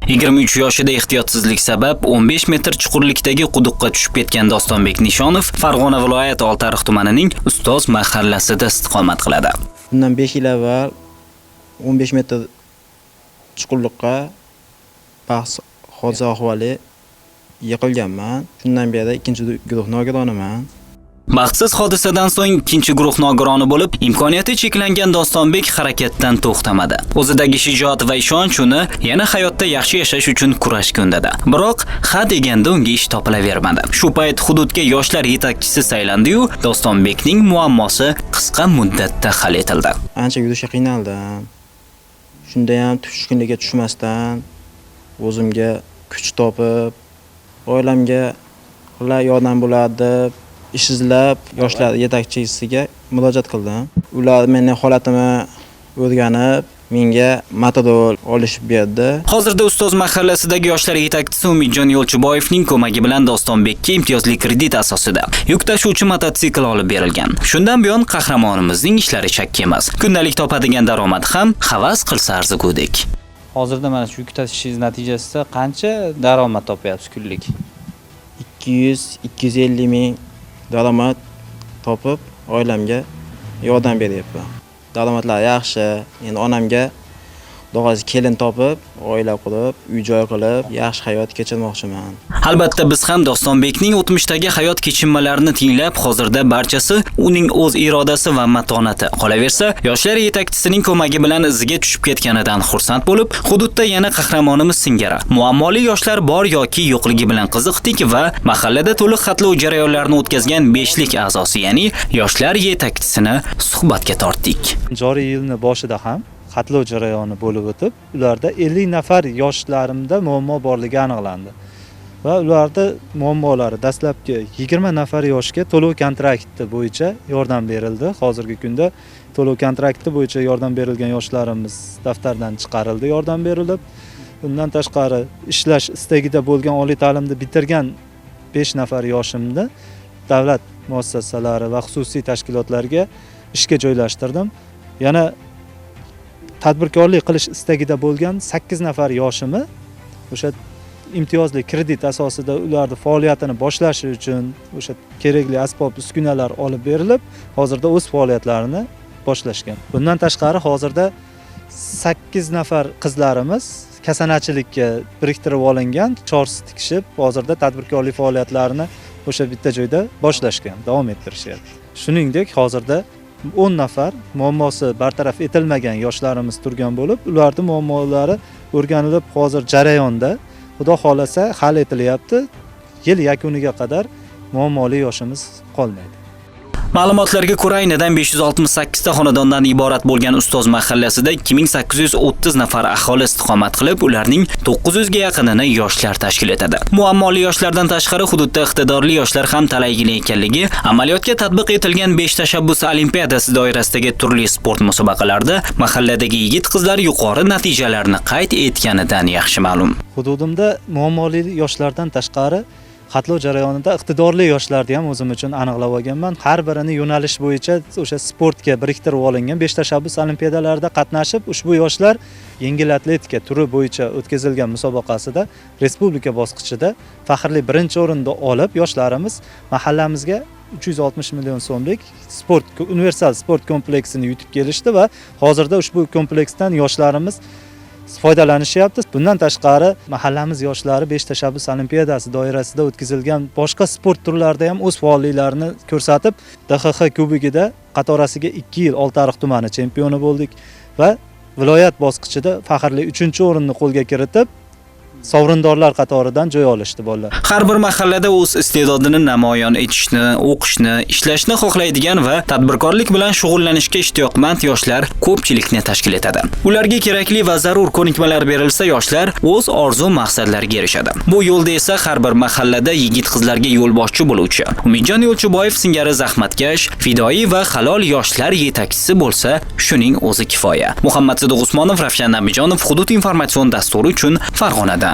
23 yoshida ehtiyotsizlik sabab 15 metr chuqurlikdagi quduqqa tushib ketgan Dostonbek Nishonov Farg'ona viloyati Oltiariq tumanining Ustoz mahallasida istiqomat qiladi. Bundan 5 yil avval 15 metr chuqurlikqa bahs hodisa ahvoli yiqilganman. Shundan beri ikkinchi guruh nogironiman. Baxtsiz hodisadan so'ng ikkinchi guruh nogironi bo'lib, imkoniyati cheklangan Dostonbek harakatdan to'xtamadi. O'zidagi shijoat va ishonch uni yana hayotda yaxshi yashash uchun kurashga undadi. Biroq ha deganda unga ish topilavermadi. Shu payt hududga yoshlar yetakchisi saylandi-yu, Dostonbekning muammosi qisqa muddatda hal etildi. Ancha yurishga qiynaldim. Shunda ham tushkunlikka tushmasdan o'zimga kuch topib, oilamga yordam bo'ladi deb ish izlab yoshlar yetakchisiga murojaat qildim. Ular meni holatimni o'rganib, menga motoroll olishib berdi. Hozirda Ustoz mahallasidagi yoshlar yetakchisi Umidjon Yo'lchiboyevning ko'magi bilan Dostonbekka imtiyozli kredit asosida yuk tashuvchi mototsikl olib berilgan. Shundan buyon qahramonimizning ishlari chakki emas. Kundalik topadigan daromadi ham havas qilsa arzigudek. Hozirda mana shu yuk tashishingiz natijasida qancha daromad topyapsiz kunlik? 200-250 ming daromad topib, oilamga yordam beryapman. Daromadlar yaxshi. Endi onamga Xudo xohlasa kelin topib, oila qurib, uy-joy qilib, yaxshi hayot kechirmoqchiman. Albatta biz ham Dostonbekning o'tmishdagi hayot kechinmalarini tinglab, hozirda barchasi uning o'z irodasi va matonati. Qolaversa, yoshlar yetakchisining ko'magi bilan iziga tushib ketganidan xursand bo'lib, hududda yana qahramonimiz singari muammoli yoshlar bor yoki yo'qligi bilan qiziqdik va mahallada to'liq xatlov jarayonlarini o'tkazgan beshlik a'zosi, ya'ni yoshlar yetakchisini suhbatga tortdik. Joriy yilni boshida ham xatlov jarayoni bo'lib o'tib, ularda 50 nafar yoshlarimda muammo borligi aniqlandi. Va ularda muammolari dastlabki 20 nafar yoshga to'lov kontrakti bo'yicha yordam berildi. Hozirgi kunda to'lov kontrakti bo'yicha yordam berilgan yoshlarimiz daftardan chiqarildi, yordam berilib. Undan tashqari ishlash istagida bo'lgan oliy ta'limni bitirgan 5 nafar yoshimni davlat muassasalari va xususiy tashkilotlarga ishga joylashtirdim. Yana tadbirkorlik qilish istagida bo'lgan 8 nafar yoshimni o'sha imtiyozli kredit asosida ularni faoliyatini boshlashi uchun o'sha kerakli asbob uskunalar olib berilib, hozirda o'z faoliyatlarini boshlashgan. Bundan tashqari hozirda 8 nafar qizlarimiz kasanachilikka biriktirib olingan, chorsi tikishib, hozirda tadbirkorlik faoliyatlarini o'sha bitta joyda boshlashgan, davom ettirishyapti. Shuningdek, hozirda 10 nafar muammosi bartaraf etilmagan yoshlarimiz turgan bo'lib, ularning muammolari o'rganilib hozir jarayonda, Xudo xohlasa hal etilyapti. Yil yakuniga qadar muammoli yoshimiz qolmaydi. Ma'lumotlarga ko'ra, aynidan 568 ta xonadondan iborat bo'lgan Ustoz mahallasida 2830 nafar aholi istiqomat qilib, ularning 900 ga yaqinini yoshlar tashkil etadi. Muammoli yoshlardan tashqari hududda iqtidorli yoshlar ham talaygina ekanligi amaliyotga tatbiq etilgan 5 tashabbus olimpiadasi doirasidagi turli sport musobaqalarida mahalladagi yigit-qizlar yuqori natijalarni qayd etganidan yaxshi ma'lum. Hududimda muammoli yoshlardan tashqari xatlov jarayonida iqtidorli yoshlarni ham o'zim uchun aniqlab olganman. Har birini yo'nalish bo'yicha o'sha sportga biriktirib olingan 5 tashabbus olimpiadalarida qatnashib, ushbu yoshlar yengil atletika turi bo'yicha o'tkazilgan musobaqasida respublika bosqichida faxrli birinchi o'rinni olib, yoshlarimiz mahallamizga 360 million so'mlik sport universal sport kompleksini yutib kelishdi va hozirda ushbu kompleksdan yoshlarimiz foydalanishyapti. Bundan tashqari mahallamiz yoshlari 5 tashabbus olimpiadasi doirasida o'tkazilgan boshqa sport turlarida ham o'z faolliklarini ko'rsatib, DXX kubogida qatorasiga 2 yil Oltiariq tumani chempioni bo'ldik va viloyat bosqichida faxrli 3-o'rinni qo'lga kiritib, sovrindorlar qatoridan joy olishdi bolalar. Har bir mahallada o'z iste'dodini namoyon etishni, o'qishni, ishlashni xohlaydigan va tadbirkorlik bilan shug'ullanishga ishtiyoqmand yoshlar ko'pchilikni tashkil etadi. Ularga kerakli va zarur ko'nikmalar berilsa, yoshlar o'z orzu maqsadlariga erishadi. Bu yo'lda esa har bir mahallada yigit-qizlarga yo'lboshchi bo'luvchi Umidjon Yo'lchiboyev singari zahmatkash, fidoyi va halol yoshlar yetakchisi bo'lsa, shuning o'zi kifoya. Muhammad Sidiq Usmonov, Ravshan Nabijonov, Hudud informatsion dasturi uchun Farg'onadan.